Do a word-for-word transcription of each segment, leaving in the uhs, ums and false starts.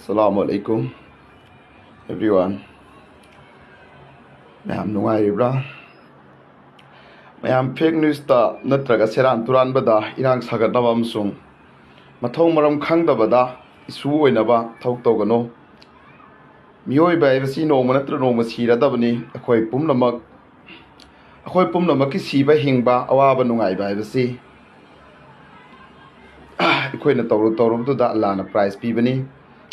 Assalamu alaikum, everyone. ꯃꯌꯥꯝ ꯅꯨꯡꯉꯥꯏꯔꯤꯕ꯭ꯔꯥ? ꯃꯌꯥꯝ ꯐꯦꯛ ꯅ꯭ꯌꯨꯁꯇ ꯅꯠꯇ꯭ꯔꯒ ꯁꯦꯔꯥꯟ ꯇꯨꯔꯥꯟꯕꯗ ꯏꯔꯥꯡ ꯁꯥꯒꯠꯅꯕ ꯑꯃꯁꯨꯡ ꯃꯊꯣꯡ ꯃꯔꯝ ꯈꯪꯗꯕꯗ ꯏꯁꯨ ꯑꯣꯏꯅꯕ ꯊꯕꯛ ꯇꯧꯒꯅꯨ꯫ ꯃꯤꯑꯣꯏꯕ ꯍꯥꯏꯕꯁꯤ ꯅꯣꯡꯃ ꯅꯠꯇ꯭ꯔ ꯅꯣꯡꯃ ꯁꯤꯔꯗꯕꯅꯤ꯫ ꯑꯩꯈꯣꯏ ꯄꯨꯝꯅꯃꯛ ꯑꯩꯈꯣꯏ ꯄꯨꯝꯅꯃꯛꯀꯤ ꯁꯤꯕ ꯍꯤꯡꯕ, ꯑꯋꯥꯕ ꯅꯨꯡꯉꯥꯏꯕ ꯍꯥꯏꯕꯁꯤ ꯑꯩꯈꯣꯏꯅ ꯇꯧꯔꯨ ꯇꯧꯔꯨꯕꯗꯨꯗ ꯑꯜꯂꯥꯅ ꯄ꯭ꯔꯥꯏꯖ ꯄꯤꯕꯅꯤ꯫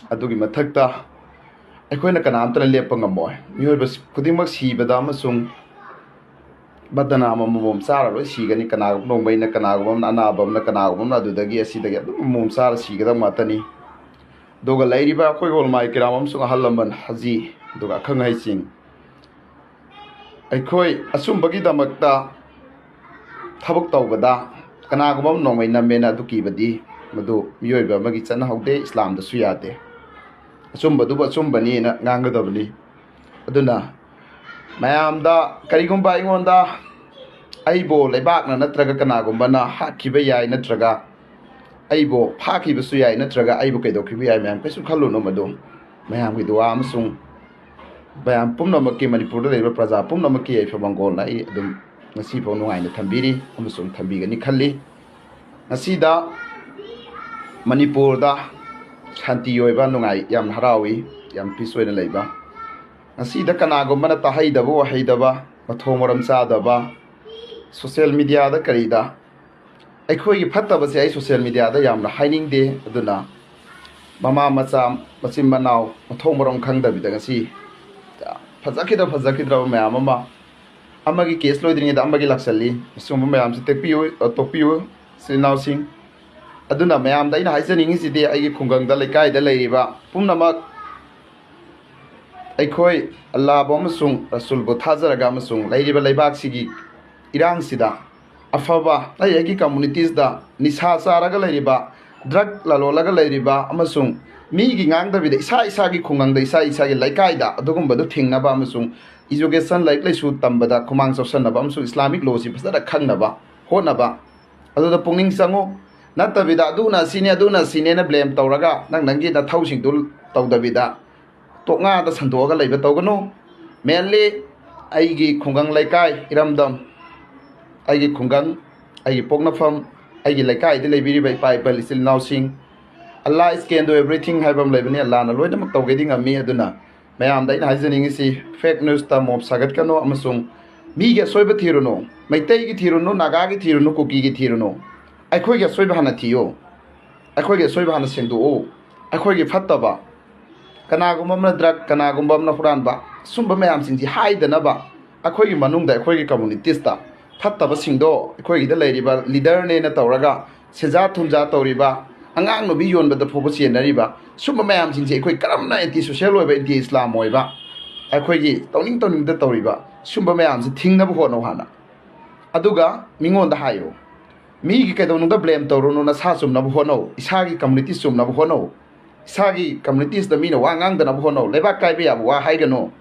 ꯑꯗꯨꯒꯤ ꯃꯊꯛꯇ ꯑꯩꯈꯣꯏꯅ ꯀꯅꯥꯝꯇꯅ ꯂꯦꯞꯄ ꯉꯝꯃꯣꯏ꯫ ꯃꯤꯑꯣꯏꯕ ꯈꯨꯗꯤꯡꯃꯛ ꯁꯤꯕꯗ ꯑꯃꯁꯨꯡ ꯕꯗꯅꯥꯝ ꯑꯃꯃꯝ ꯆꯥꯔ ꯂꯣꯏ ꯁꯤꯒꯅꯤ꯫ ꯀꯅꯥꯒꯨꯝꯕ ꯅꯣꯡꯃꯩꯅ, ꯀꯅꯥꯒꯨꯝꯕ ꯑꯃꯅ ꯑꯅꯥꯕ ꯑꯃꯅ, ꯀꯅꯥꯒꯨꯝꯕ ꯑꯃꯅ ꯑꯗꯨꯗꯒꯤ ꯑꯁꯤꯗꯒꯤ ꯑꯗꯨꯝ ꯑꯃꯃꯝ ꯆꯥꯔ ꯁꯤꯒꯗꯕ ꯉꯥꯛꯇꯅꯤ꯫ ꯑꯗꯨꯒ ꯂꯩꯔꯤꯕ ꯑꯩꯈꯣꯏ ꯎꯂꯃꯥꯏ ꯀꯤꯔꯥꯝ ꯑꯃꯁꯨꯡ ꯑꯍꯜ ꯂꯃꯟ, ꯍꯥꯖꯤ, ꯑꯗꯨꯒ ꯑꯈꯪ ꯑꯍꯩꯁꯤꯡ, ꯑꯩꯈꯣꯏ ꯑꯆꯨꯝꯕꯒꯤꯗꯃꯛꯇ ꯊꯕꯛ ꯇꯧꯕꯗ ꯀꯅꯥꯒꯨꯝꯕ ꯑꯃ ꯅꯣꯡꯃꯩ ꯅꯝꯃꯦꯅ ꯑꯗꯨ ꯀꯤꯕꯗꯤ ꯃꯗꯨ ꯃꯤꯑꯣꯏꯕ ꯑꯃꯒꯤ ꯆꯠꯅꯍꯧꯗꯦ, ꯏꯁꯂꯥꯝꯗꯁꯨ ꯌꯥꯗꯦ꯫ ꯑꯆꯨꯝꯕꯗꯨꯕꯨ ꯑꯆꯨꯝꯕꯅꯤꯅ ꯉꯥꯡꯒꯗꯕꯅꯤ꯫ ꯑꯗꯨꯅ ꯃꯌꯥꯝꯗ ꯀꯔꯤꯒꯨꯝꯕ ꯑꯩꯉꯣꯟꯗ ꯑꯩꯕꯨ ꯂꯩꯕꯥꯛꯅ ꯅꯠꯇ꯭ꯔꯒ ꯀꯅꯥꯒꯨꯝꯕꯅ ꯍꯥꯠꯈꯤꯕ ꯌꯥꯏ, ꯅꯠꯇ꯭ꯔꯒ ꯑꯩꯕꯨ ꯐꯥꯈꯤꯕꯁꯨ ꯌꯥꯏ, ꯅꯠꯇ꯭ꯔꯒ ꯑꯩꯕꯨ ꯀꯩꯗꯧꯈꯤꯕ ꯌꯥꯏ, ꯃꯌꯥꯝ ꯀꯩꯁꯨ ꯈꯜꯂꯨꯅꯨ꯫ ꯃꯗꯨ ꯃꯌꯥꯝꯒꯤ ꯗꯨꯋꯥ ꯑꯃꯁꯨꯡ ꯃꯌꯥꯝ ꯄꯨꯝꯅꯃꯛꯀꯤ, ꯃꯅꯤꯄꯨꯔꯗ ꯂꯩꯔꯤꯕ ꯄ꯭ꯔꯖꯥ ꯄꯨꯝꯅꯃꯛꯀꯤ ꯌꯥꯏꯐ ꯃꯪꯒꯣꯜꯅ ꯑꯩ ꯑꯗꯨꯝ ꯉꯁꯤꯐꯥꯎ ꯅꯨꯡꯉꯥꯏꯅ ꯊꯝꯕꯤꯔꯤ ꯑꯃꯁꯨꯡ ꯊꯝꯕꯤꯒꯅꯤ ꯈꯜꯂꯤ꯫ ꯉꯁꯤꯗ ꯃꯅꯤꯄꯨꯔꯗ ꯁꯥꯟꯇꯤ ꯑꯣꯏꯕ, ꯅꯨꯡꯉꯥꯏ, ꯌꯥꯝ ꯍꯔꯥꯎꯏ, ꯌꯥꯝ ꯄꯤꯁ ꯑꯣꯏꯅ ꯂꯩꯕ꯫ ꯉꯁꯤꯗ ꯀꯅꯥꯒꯨꯝꯕꯅ ꯇꯥꯍꯩꯗꯕ ꯋꯥꯍꯩꯗꯕ, ꯃꯊꯣꯡ ꯃꯔꯝ ꯆꯥꯗꯕ, ꯁꯣꯁꯦꯜ ꯃꯤꯗꯤꯌꯥꯗ ꯀꯔꯤꯗ ꯑꯩꯈꯣꯏꯒꯤ ꯐꯠꯇꯕꯁꯦ ꯑꯩ ꯁꯣꯁꯦꯜ ꯃꯤꯗꯤꯌꯥꯗ ꯌꯥꯝꯅ ꯍꯥꯏꯅꯤꯡꯗꯦ꯫ ꯑꯗꯨꯅ ꯃꯃꯥ ꯃꯆꯥ, ꯃꯆꯤꯟ ꯃꯅꯥꯎ, ꯃꯊꯣꯡ ꯃꯔꯝ ꯈꯪꯗꯕꯤꯗ ꯉꯁꯤ ꯐꯖꯈꯤꯗ꯭ꯔ ꯐꯖꯈꯤꯗ꯭ꯔꯕ ꯃꯌꯥꯝ ꯑꯃ, ꯑꯃꯒꯤ ꯀꯦꯁ ꯂꯣꯏꯗ꯭ꯔꯤꯉꯩꯗ ꯑꯃꯒꯤ ꯂꯥꯛꯁꯜꯂꯤ꯫ ꯑꯁꯤꯒꯨꯝꯕ ꯃꯌꯥꯝꯁꯤ ꯇꯦꯛꯄꯤꯌꯨ, ꯑ, ꯇꯣꯛꯄꯤꯌꯨ, ꯏꯆꯤꯜ ꯏꯅꯥꯎꯁꯤꯡ꯫ ꯑꯗꯨꯅ ꯃꯌꯥꯝꯗ ꯑꯩꯅ ꯍꯥꯏꯖꯅꯤꯡꯉꯤꯁꯤꯗꯤ, ꯑꯩꯒꯤ ꯈꯨꯡꯒꯪꯗ, ꯂꯩꯀꯥꯏꯗ ꯂꯩꯔꯤꯕ ꯄꯨꯝꯅꯃꯛ ꯑꯩꯈꯣꯏ ꯑꯜꯂꯥꯕꯨ ꯑꯃꯁꯨꯡ ꯔꯁꯨꯜꯕꯨ ꯊꯥꯖꯔꯒ ꯑꯃꯁꯨꯡ ꯂꯩꯔꯤꯕ ꯂꯩꯕꯥꯛꯁꯤꯒꯤ ꯏꯔꯥꯡꯁꯤꯗ ꯑꯐꯕ, ꯑꯩ ꯑꯩꯒꯤ ꯀꯝꯃꯨꯅꯤꯇꯤꯁꯗ ꯅꯤꯁꯥ ꯆꯥꯔꯒ ꯂꯩꯔꯤꯕ, ꯗ꯭ꯔꯒ ꯂꯂꯣꯜꯂꯒ ꯂꯩꯔꯤꯕ ꯑꯃꯁꯨꯡ ꯃꯤꯒꯤ ꯉꯥꯡꯗꯕꯤꯗ ꯏꯁꯥ ꯏꯁꯥꯒꯤ ꯈꯨꯡꯒꯪꯗ, ꯏꯁꯥ ꯏꯁꯥꯒꯤ ꯂꯩꯀꯥꯏꯗ ꯑꯗꯨꯒꯨꯝꯕꯗꯨ ꯊꯤꯡꯅꯕ ꯑꯃꯁꯨꯡ ꯏꯖꯨꯀꯦꯁꯟ, ꯂꯥꯏꯔꯤꯛ ꯂꯥꯏꯁꯨ ꯇꯝꯕꯗ ꯈꯨꯃꯥꯡ ꯆꯥꯎꯁꯟꯅꯕ ꯑꯃꯁꯨꯡ ꯏꯁꯂꯥꯃꯤꯛ ꯂꯣꯁꯤ ꯐꯖꯅ ꯈꯪꯅꯕ ꯍꯣꯠꯅꯕ꯫ ꯑꯗꯨꯗ ꯄꯨꯛꯅꯤꯡ ꯆꯪꯉꯨ꯫ ꯅꯠꯇꯕꯤꯗ ꯑꯗꯨꯅ ꯁꯤꯅꯦ, ꯑꯗꯨꯅ ꯁꯤꯅꯦꯅ ꯕ꯭ꯂꯦꯝ ꯇꯧꯔꯒ ꯅꯪ ꯅꯪꯒꯤ ꯅꯊꯧꯁꯤꯡꯗꯨ ꯇꯧꯗꯕꯤꯗ ꯇꯣꯛꯉꯥꯗ ꯁꯟꯗꯣꯛꯑꯒ ꯂꯩꯕ ꯇꯧꯒꯅꯨ꯫ Mainly ꯑꯩꯒꯤ ꯈꯨꯡꯒꯪ ꯂꯩꯀꯥꯏ ꯏꯔꯝꯗꯝ, ꯑꯩꯒꯤ ꯈꯨꯡꯒꯪ, ꯑꯩꯒꯤ ꯄꯣꯛꯅꯐꯝ, ꯑꯩꯒꯤ ꯂꯩꯀꯥꯏꯗ ꯂꯩꯕꯤꯔꯤꯕ ꯏꯄꯥ ꯏꯄꯜ ꯏꯆꯤꯜ ꯏꯅꯥꯎꯁꯤꯡ, "Allah is can do everything" ꯍꯥꯏꯕ ꯑꯃ ꯂꯩꯕꯅꯤ꯫ ꯑꯜꯂꯥꯅ ꯂꯣꯏꯅꯃꯛ ꯇꯧꯒꯦꯗꯤ ꯉꯝꯃꯤ꯫ ꯑꯗꯨꯅ ꯃꯌꯥꯝꯗ ꯑꯩꯅ ꯍꯥꯏꯖꯅꯤꯡꯉꯤꯁꯤ, fake newsꯇ ꯃꯣꯞ ꯁꯥꯒꯠꯀꯅꯨ ꯑꯃꯁꯨꯡ ꯃꯤꯒꯤ ꯑꯁꯣꯏꯕ ꯊꯤꯔꯨꯅꯨ꯫ ꯃꯩꯇꯩꯒꯤ ꯊꯤꯔꯨꯅꯨ, ꯅꯥꯒꯥꯒꯤ ꯊꯤꯔꯨꯅꯨ, ꯀꯨꯀꯤꯒꯤ ꯊꯤꯔꯨꯅꯨ꯫ ꯑꯩꯈꯣꯏꯒꯤ ꯑꯁꯣꯏꯕ ꯍꯥꯟꯅ ꯊꯤꯌꯨ꯫ ꯑꯩꯈꯣꯏꯒꯤ ꯑꯁꯣꯏꯕ ꯍꯥꯟꯅ ꯁꯦꯡꯗꯣꯛꯎ꯫ ꯑꯩꯈꯣꯏꯒꯤ ꯐꯠꯇꯕ, ꯀꯅꯥꯒꯨꯝꯕ ꯑꯃꯅ drug, ꯀꯅꯥꯒꯨꯝꯕ ꯑꯃꯅ ꯍꯨꯔꯥꯟꯕ, ꯁꯨꯝꯕ ꯃꯌꯥꯝꯁꯤꯡꯁꯤ ꯍꯥꯏꯗꯅꯕ ꯑꯩꯈꯣꯏꯒꯤ ꯃꯅꯨꯡꯗ, ꯑꯩꯈꯣꯏꯒꯤ communitiesꯇ ꯐꯠꯇꯕꯁꯤꯡꯗꯣ, ꯑꯩꯈꯣꯏꯒꯤꯗ ꯂꯩꯔꯤꯕ leaderꯅꯦꯅ ꯇꯧꯔꯒ ꯁꯦꯟꯖꯥ ꯊꯨꯝꯖꯥ ꯇꯧꯔꯤꯕ, ꯑꯉꯥꯡ ꯅꯨꯕꯤ ꯌꯣꯟꯕꯗ ꯐꯥꯎꯕ ꯆꯦꯟꯅꯔꯤꯕ, ꯁꯨꯝꯕ ꯃꯌꯥꯝꯁꯤꯡꯁꯦ ꯑꯩꯈꯣꯏ ꯀꯔꯝꯅ anti social ꯑꯣꯏꯕ, anti Islam ꯑꯣꯏꯕ, ꯑꯩꯈꯣꯏꯒꯤ ꯇꯧꯅꯤꯡ ꯇꯧꯅꯤꯡꯗ ꯇꯧꯔꯤꯕ ꯁꯨꯝꯕ ꯃꯌꯥꯝꯁꯦ ꯊꯤꯡꯅꯕ ꯍꯣꯠꯅꯧ ꯍꯥꯟꯅ꯫ ꯑꯗꯨꯒ ꯃꯤꯉꯣꯟꯗ ꯍꯥꯏꯌꯨ꯫ ꯃꯤꯒꯤ ꯀꯩꯗꯧꯅꯨꯡꯗ blame ꯇꯧꯔꯨꯅꯨ, ꯅꯁꯥ ꯆꯨꯝꯅꯕ ꯍꯣꯠꯅꯧ, ꯏꯁꯥꯒꯤ community ꯆꯨꯝꯅꯕ ꯍꯣꯠꯅꯧ꯫ ꯏꯁꯥꯒꯤ communitiesꯇ ꯃꯤꯅ ꯋꯥ ꯉꯥꯡꯗꯅꯕ ꯍꯣꯠꯅꯧ꯫ ꯂꯩꯕꯥꯛ ꯀꯥꯏꯕ ꯌꯥꯕ ꯋꯥ ꯍꯥꯏꯒꯅꯨ꯫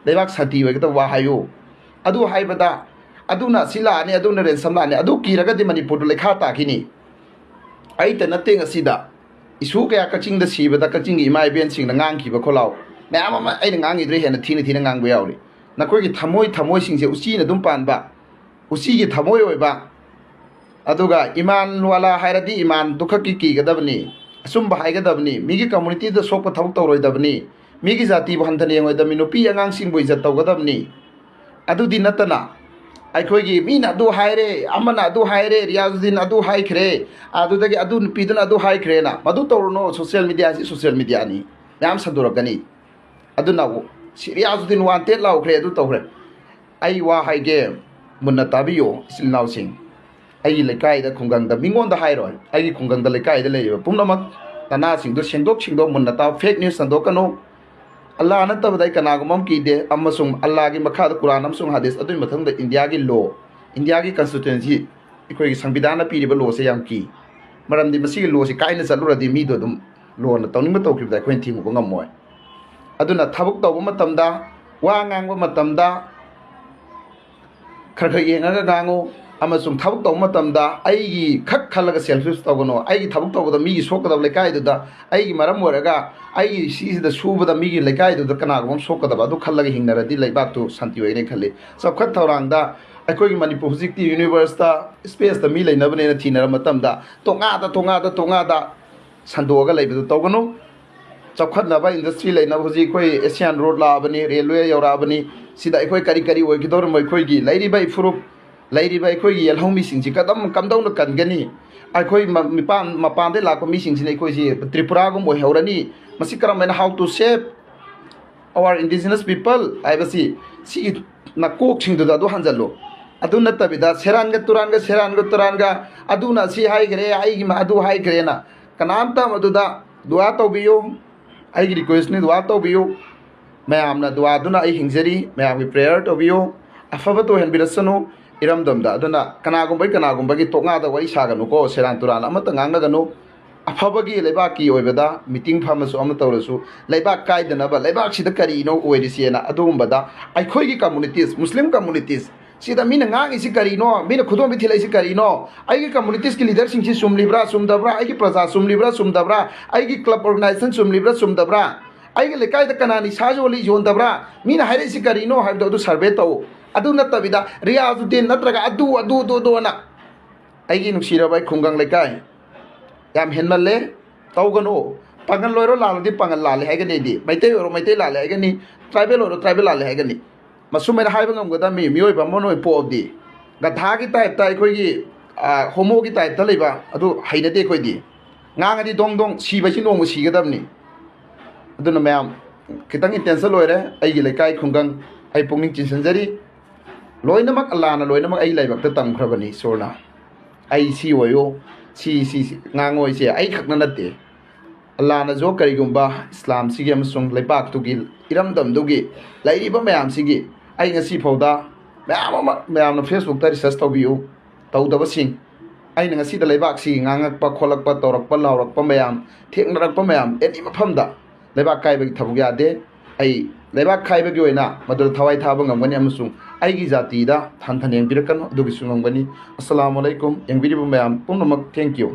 ꯂꯩꯕꯥꯛ ꯁꯥꯟꯇꯤ ꯑꯣꯏꯒꯗꯕ ꯋꯥ ꯍꯥꯏꯌꯨ꯫ ꯑꯗꯨ ꯍꯥꯏꯕꯗ ꯑꯗꯨꯅ ꯑꯁꯤ ꯂꯥꯛꯑꯅꯤ, ꯑꯗꯨꯅ ransom ꯂꯥꯛꯑꯅꯤ, ꯑꯗꯨ ꯀꯤꯔꯒꯗꯤ ꯃꯅꯤꯄꯨꯔꯗꯨ ꯂꯩꯈꯥ ꯇꯥꯈꯤꯅꯤ꯫ ꯑꯩꯇ ꯅꯠꯇꯦ, ꯉꯁꯤꯗ issue ꯀꯌꯥ ꯀꯛꯆꯤꯡꯗ ꯁꯤꯕꯗ ꯀꯛꯆꯤꯡꯒꯤ ꯏꯃꯥ ꯏꯕꯦꯟꯁꯤꯡꯅ ꯉꯥꯡꯈꯤꯕ ꯈꯣꯜꯂꯥꯎ ꯃꯌꯥꯝ ꯑꯃ ꯑꯩꯅ ꯉꯥꯡꯉꯤꯗꯨꯗꯩ ꯍꯦꯟꯅ ꯊꯤꯅ ꯊꯤꯅ ꯉꯥꯡꯕ ꯌꯥꯎꯔꯤ꯫ ꯅꯈꯣꯏꯒꯤ ꯊꯃꯣꯏ, ꯊꯃꯣꯏꯁꯤꯡꯁꯦ ꯎꯆꯤꯅ ꯑꯗꯨꯝ ꯄꯥꯟꯕ, ꯎꯆꯤꯒꯤ ꯊꯃꯣꯏ ꯑꯣꯏꯕ, ꯑꯗꯨꯒ ꯏꯃꯥꯟ ꯋꯥꯂꯥ ꯍꯥꯏꯔꯗꯤ ꯏꯃꯥꯟꯗꯨ ꯈꯛꯀꯤ ꯀꯤꯒꯗꯕꯅꯤ, ꯑꯆꯨꯝꯕ ꯍꯥꯏꯒꯗꯕꯅꯤ, ꯃꯤꯒꯤ communityꯗ ꯁꯣꯛꯄ ꯊꯕꯛ ꯇꯧꯔꯣꯏꯗꯕꯅꯤ, ꯃꯤꯒꯤ ꯖꯥꯇꯤꯕꯨ ꯍꯟꯊꯅ ꯌꯦꯡꯉꯣꯏꯗꯕꯅꯤ, ꯅꯨꯄꯤ ꯑꯉꯥꯡꯁꯤꯡꯕꯨ ꯏꯖꯠ ꯇꯧꯒꯗꯕꯅꯤ꯫ ꯑꯗꯨꯗꯤ ꯅꯠꯇꯅ ꯑꯩꯈꯣꯏꯒꯤ ꯃꯤꯅ ꯑꯗꯨ ꯍꯥꯏꯔꯦ, ꯑꯃꯅ ꯑꯗꯨ ꯍꯥꯏꯔꯦ, ꯔꯤꯌꯥꯖꯨꯗꯤꯟ ꯑꯗꯨ ꯍꯥꯏꯈ꯭ꯔꯦ, ꯑꯗꯨꯗꯒꯤ ꯑꯗꯨ ꯅꯨꯄꯤꯗꯨꯅ ꯑꯗꯨ ꯍꯥꯏꯈ꯭ꯔꯦꯅ ꯃꯗꯨ ꯇꯧꯔꯨꯅꯨ꯫ Social mediaꯁꯤ social mediaꯅꯤ, ꯃꯌꯥꯝ ꯁꯟꯗꯣꯔꯛꯀꯅꯤ꯫ ꯑꯗꯨꯅ ꯁꯤ ꯔꯤꯌꯥꯖꯨꯗꯤꯟ wanted ꯂꯥꯎꯈ꯭ꯔꯦ, ꯑꯗꯨ ꯇꯧꯈ꯭ꯔꯦ꯫ ꯑꯩ ꯋꯥ ꯍꯥꯏꯒꯦ, ꯃꯨꯟꯅ ꯇꯥꯕꯤꯌꯨ ꯏꯆꯤꯜ ꯏꯅꯥꯎꯁꯤꯡ꯫ ꯑꯩꯒꯤ ꯂꯩꯀꯥꯏꯗ, ꯈꯨꯡꯒꯪꯗ, ꯃꯤꯉꯣꯟꯗ ꯍꯥꯏꯔꯣꯏ, ꯑꯩꯒꯤ ꯈꯨꯡꯒꯪꯗ, ꯂꯩꯀꯥꯏꯗ ꯂꯩꯔꯤꯕ ꯄꯨꯝꯅꯃꯛ, ꯅꯅꯥꯁꯤꯡꯗꯣ ꯁꯦꯡꯗꯣꯛ ꯁꯦꯡꯗꯣꯛ ꯃꯨꯟꯅ ꯇꯥꯎ꯫ Fake news ꯁꯟꯗꯣꯛꯀꯅꯨ꯫ ꯑꯜꯂꯥ ꯅꯠꯇꯕꯗ ꯑꯩ ꯀꯅꯥꯒꯨꯝꯕ ꯑꯃ ꯀꯤꯗꯦ, ꯑꯃꯁꯨꯡ ꯑꯜꯂꯥꯒꯤ ꯃꯈꯥꯗ ꯀꯨꯔꯥꯟ ꯑꯃꯁꯨꯡ ꯍꯗꯤꯁ, ꯑꯗꯨꯒꯤ ꯃꯊꯪꯗ ꯏꯟꯗꯤꯌꯥꯒꯤ law, ꯏꯟꯗꯤꯌꯥꯒꯤ constituency, ꯑꯩꯈꯣꯏꯒꯤ ꯁꯪꯕꯤꯙꯥꯟꯅ ꯄꯤꯔꯤꯕ lawꯁꯦ ꯌꯥꯝ ꯀꯤ꯫ ꯃꯔꯝꯗꯤ ꯃꯁꯤꯒꯤ lawꯁꯤ ꯀꯥꯏꯅ ꯆꯠꯂꯨꯔꯗꯤ ꯃꯤꯗꯣ ꯑꯗꯨꯝ lawꯅ ꯇꯧꯅꯤꯡꯕ ꯇꯧꯈꯤꯕꯗ ꯑꯩꯈꯣꯏꯅ ꯊꯤꯡꯉꯨꯕ ꯉꯝꯃꯣꯏ꯫ ꯑꯗꯨꯅ ꯊꯕꯛ ꯇꯧꯕ ꯃꯇꯝꯗ, ꯋꯥ ꯉꯥꯡꯕ ꯃꯇꯝꯗ ꯈꯔ ꯈꯔ ꯌꯦꯡꯉꯒ ꯉꯥꯡꯉꯨ꯫ ꯑꯃꯁꯨꯡ ꯊꯕꯛ ꯇꯧꯕ ꯃꯇꯝꯗ ꯑꯩꯒꯤ ꯈꯛ ꯈꯜꯂꯒ selfish ꯇꯧꯒꯅꯨ꯫ ꯑꯩꯒꯤ ꯊꯕꯛ ꯇꯧꯕꯗ ꯃꯤꯒꯤ ꯁꯣꯛꯀꯗꯕ ꯂꯩꯀꯥꯏꯗꯨꯗ, ꯑꯩꯒꯤ ꯃꯔꯝ ꯑꯣꯏꯔꯒ ꯑꯩꯒꯤ ꯁꯤꯁꯤꯗ ꯁꯨꯕꯗ ꯃꯤꯒꯤ ꯂꯩꯀꯥꯏꯗꯨꯗ ꯀꯅꯥꯒꯨꯝꯕ ꯑꯃ ꯁꯣꯛꯀꯗꯕ, ꯑꯗꯨ ꯈꯜꯂꯒ ꯍꯤꯡꯅꯔꯗꯤ ꯂꯩꯕꯥꯛꯇꯨ ꯁꯥꯟꯇꯤ ꯑꯣꯏꯒꯅꯤ ꯈꯜꯂꯤ꯫ ꯆꯥꯎꯈꯠ ꯊꯧꯔꯥꯡꯗ ꯑꯩꯈꯣꯏꯒꯤ ꯃꯅꯤꯄꯨꯔ ꯍꯧꯖꯤꯛꯇꯤ universeꯇ, spaceꯇ ꯃꯤ ꯂꯩꯅꯕꯅꯦꯅ ꯊꯤꯅꯔ ꯃꯇꯝꯗ ꯇꯣꯉꯥꯗ, ꯇꯣꯉꯥꯗ, ꯇꯣꯉꯥꯗ ꯁꯟꯗꯣꯛꯑꯒ ꯂꯩꯕꯗꯨ ꯇꯧꯒꯅꯨ꯫ ꯆꯥꯎꯈꯠꯅꯕ industry ꯂꯩꯅꯕ ꯍꯧꯖꯤꯛ ꯑꯩꯈꯣꯏ Asian Road ꯂꯥꯛꯑꯕꯅꯤ, railway ꯌꯧꯔꯛꯑꯕꯅꯤ꯫ ꯁꯤꯗ ꯑꯩꯈꯣꯏ ꯀꯔꯤ ꯀꯔꯤ ꯑꯣꯏꯒꯗꯧꯔꯤꯕ, ꯑꯩꯈꯣꯏꯒꯤ ꯂꯩꯔꯤꯕ ꯏꯐꯨꯔꯨꯞ, ꯂꯩꯔꯤꯕ ꯑꯩꯈꯣꯏꯒꯤ ꯌꯦꯜꯍꯧꯃꯤꯁꯤꯡꯁꯤ ꯀꯗꯝ-, ꯀꯝꯗꯧꯅ ꯀꯟꯒꯅꯤ? ꯑꯩꯈꯣꯏ ꯃ-, ꯃꯄꯥꯟ, ꯃꯄꯥꯟꯗꯩ ꯂꯥꯛꯄ ꯃꯤꯁꯤꯡꯁꯤꯅ ꯑꯩꯈꯣꯏꯁꯤ ꯇ꯭ꯔꯤꯄꯨꯔꯥꯒꯨꯝꯕ ꯑꯣꯏꯍꯧꯔꯅꯤ꯫ ꯃꯁꯤ ꯀꯔꯝ ꯍꯥꯏꯅ, how to save our indigenous people ꯍꯥꯏꯕꯁꯤ, ꯁꯤꯒꯤ ꯅꯀꯣꯛꯁꯤꯡꯗꯨꯗ ꯑꯗꯨ ꯍꯟꯖꯜꯂꯨ꯫ ꯑꯗꯨ ꯅꯠꯇꯕꯤꯗ ꯁꯦꯔꯥꯟꯒ ꯇꯨꯔꯥꯟꯒ, ꯁꯦꯔꯥꯟꯒ ꯇꯨꯔꯥꯟꯒ, ꯑꯗꯨꯅ ꯑꯁꯤ ꯍꯥꯏꯈ꯭ꯔꯦ, ꯑꯩꯒꯤ ꯃ-, ꯑꯗꯨ ꯍꯥꯏꯈ꯭ꯔꯦꯅ ꯀꯅꯥꯝꯇ ꯃꯗꯨꯗ ꯗꯨꯋꯥ ꯇꯧꯕꯤꯌꯨ꯫ ꯑꯩꯒꯤ requestꯅꯤ, ꯗꯨꯋꯥ ꯇꯧꯕꯤꯌꯨ꯫ ꯃꯌꯥꯝꯅ ꯗꯨꯋꯥꯗꯨꯅ ꯑꯩ ꯍꯤꯡꯖꯔꯤ, ꯃꯌꯥꯝꯒꯤ prayer ꯇꯧꯕꯤꯌꯨ꯫ ꯑꯐꯕ ꯇ ꯑꯣꯏꯍꯟꯕꯤꯔꯁꯅꯨ ꯏꯔꯝꯗꯝꯗ꯫ ꯑꯗꯨꯅ ꯀꯅꯥꯒꯨꯝꯕꯒꯤ, ꯀꯅꯥꯒꯨꯝꯕꯒꯤ ꯇꯣꯛꯉꯥꯗ ꯋꯥꯔꯤ ꯁꯥꯒꯅꯨꯀꯣ, ꯁꯦꯔꯥꯟ ꯇꯨꯔꯥꯟ ꯑꯃꯠꯇ ꯉꯥꯡꯅꯒꯅꯨ꯫ ꯑꯐꯕꯒꯤ, ꯂꯩꯕꯥꯛꯀꯤ ꯑꯣꯏꯕꯗ meeting ꯐꯝꯃꯁꯨ ꯑꯃ ꯇꯧꯔꯁꯨ, ꯂꯩꯕꯥꯛ ꯀꯥꯏꯗꯅꯕ, ꯂꯩꯕꯥꯛꯁꯤꯗ ꯀꯔꯤꯅꯣ ꯑꯣꯏꯔꯤꯁꯦꯅ, ꯑꯗꯨꯒꯨꯝꯕꯗ ꯑꯩꯈꯣꯏꯒꯤ communities, Muslim communities, ꯁꯤꯗ ꯃꯤꯅ ꯉꯥꯡꯉꯤꯁꯤ ꯀꯔꯤꯅꯣ, ꯃꯤꯅ ꯈꯨꯗꯣꯝꯕꯤ ꯊꯤꯜꯂꯛꯏꯁꯤ ꯀꯔꯤꯅꯣ, ꯑꯩꯒꯤ communitiesꯀꯤ leaderꯁꯤꯡꯁꯤ ꯆꯨꯝꯂꯤꯕ꯭ꯔꯥ, ꯆꯨꯝꯗꯕ꯭ꯔꯥ, ꯑꯩꯒꯤ ꯄ꯭ꯔꯖꯥ ꯆꯨꯝꯂꯤꯕ꯭ꯔꯥ, ꯆꯨꯝꯗꯕ꯭ꯔꯥ, ꯑꯩꯒꯤ club organization ꯆꯨꯝꯂꯤꯕ꯭ꯔꯥ, ꯆꯨꯝꯗꯕ꯭ꯔꯥ, ꯑꯩꯒꯤ ꯂꯩꯀꯥꯏꯗ ꯀꯅꯥ ꯅꯤꯁꯥ ꯌꯣꯜꯂꯤ, ꯌꯣꯟꯗꯕ꯭ꯔꯥ, ꯃꯤꯅ ꯍꯥꯏꯔꯛꯏꯁꯤ ꯀꯔꯤꯅꯣ ꯍꯥꯏꯕꯗꯣ ꯑꯗꯨ survey ꯇꯧ꯫ ꯑꯗꯨ ꯅꯠꯇꯕꯤꯗ ꯔꯤꯌꯥꯖꯨꯗꯤꯟ ꯅꯠꯇ꯭ꯔꯒ ꯑꯗꯨ, ꯑꯗꯨ, ꯑꯗꯨ, ꯑꯗꯨ ꯑꯅ, ꯑꯩꯒꯤ ꯅꯨꯡꯁꯤꯔꯕ ꯑꯩ ꯈꯨꯡꯒꯪ ꯂꯩꯀꯥꯏ, ꯌꯥꯝ ꯍꯦꯟꯃꯜꯂꯦ, ꯇꯧꯒꯅꯨ꯫ ꯄꯥꯡꯒꯜ ꯑꯣꯏꯔꯣ ꯂꯥꯜꯂꯗꯤ ꯄꯥꯡꯒꯜ ꯂꯥꯜꯂꯦ ꯍꯥꯏꯒꯅꯤ ꯑꯩꯗꯤ, ꯃꯩꯇꯩ ꯑꯣꯏꯔꯣ ꯃꯩꯇꯩ ꯂꯥꯜꯂꯦ ꯍꯥꯏꯒꯅꯤ, tribal ꯑꯣꯏꯔꯣ tribal ꯂꯥꯜꯂꯦ ꯍꯥꯏꯒꯅꯤ꯫ ꯃꯁꯨꯃꯥꯏꯅ ꯍꯥꯏꯕ ꯉꯝꯒꯗꯕ ꯃꯤ, ꯃꯤꯑꯣꯏꯕ ꯑꯃ ꯑꯣꯏꯅ ꯄꯣꯛꯑꯕꯗꯤ꯫ ꯒꯙꯥꯒꯤ typeꯇ, ꯑꯩꯈꯣꯏꯒꯤ, ꯑ, homoꯒꯤ typeꯇ ꯂꯩꯕ ꯑꯗꯨ ꯍꯩꯅꯗꯦ ꯑꯩꯈꯣꯏꯗꯤ꯫ ꯉꯥꯡꯉꯗꯤ ꯗꯣꯡ ꯗꯣꯡ, ꯁꯤꯕꯁꯤ ꯅꯣꯡꯃ ꯁꯤꯒꯗꯕꯅꯤ꯫ ꯑꯗꯨꯅ ꯃꯌꯥꯝ, ꯈꯤꯇꯪ intention ꯑꯣꯏꯔꯦ꯫ ꯑꯩꯒꯤ ꯂꯩꯀꯥꯏ ꯈꯨꯡꯒꯪ ꯑꯩ ꯄꯨꯛꯅꯤꯡ ꯆꯤꯡꯁꯤꯟꯖꯔꯤ꯫ ꯂꯣꯏꯅꯃꯛ ꯑꯜꯂꯥꯅ ꯂꯣꯏꯅꯃꯛ ꯑꯩꯒꯤ ꯂꯥꯏꯕꯛꯇ ꯇꯝꯈ꯭ꯔꯕꯅꯤ ꯏꯁꯣꯔꯅ꯫ ꯑꯩ ꯁꯤ ꯑꯣꯏꯌꯨ, ꯁꯤ, ꯁꯤ, ꯁꯤ ꯉꯥꯡꯉꯣꯏꯁꯦ ꯑꯩꯈꯛꯅ ꯅꯠꯇꯦ꯫ ꯑꯜꯂꯥꯅꯁꯨ ꯀꯔꯤꯒꯨꯝꯕ ꯏꯁꯂꯥꯝꯁꯤꯒꯤ ꯑꯃꯁꯨꯡ ꯂꯩꯕꯥꯛꯇꯨꯒꯤ, ꯏꯔꯝꯗꯝꯗꯨꯒꯤ ꯂꯩꯔꯤꯕ ꯃꯌꯥꯝꯁꯤꯒꯤ, ꯑꯩ ꯉꯁꯤ ꯐꯥꯎꯗ ꯃꯌꯥꯝ ꯑꯃ, ꯃꯌꯥꯝꯅ Facebookꯇ research ꯇꯧꯕꯤꯌꯨ, ꯇꯧꯗꯕꯁꯤꯡ, ꯑꯩꯅ ꯉꯁꯤꯗ ꯂꯩꯕꯥꯛꯁꯤ ꯉꯥꯡꯉꯛꯄ, ꯈꯣꯠꯂꯛꯄ, ꯇꯧꯔꯛꯄ, ꯂꯥꯎꯔꯛꯄ ꯃꯌꯥꯝ, ꯊꯦꯡꯅꯔꯛꯄ ꯃꯌꯥꯝ, any ꯃꯐꯝꯗ ꯂꯩꯕꯥꯛ ꯀꯥꯏꯕꯒꯤ ꯊꯕꯛ ꯌꯥꯗꯦ꯫ ꯑꯩ ꯂꯩꯕꯥꯛ ꯀꯥꯏꯕꯒꯤ ꯑꯣꯏꯅ ꯃꯗꯨꯗ ꯊꯋꯥꯏ ꯊꯥꯕ ꯉꯝꯒꯅꯤ ꯑꯃꯁꯨꯡ ꯑꯩꯒꯤ ꯖꯥꯇꯤꯗ ꯍꯟꯊꯅ ꯌꯦꯡꯕꯤꯔꯛꯀꯅꯨ, ꯑꯗꯨꯒꯤꯁꯨ ꯉꯝꯒꯅꯤ꯫ ꯑꯁꯂꯥꯃꯨ ꯑꯂꯩꯀꯨꯝ꯫ ꯌꯦꯡꯕꯤꯔꯤꯕ ꯃꯌꯥꯝ ꯄꯨꯝꯅꯃꯛ, thank you꯫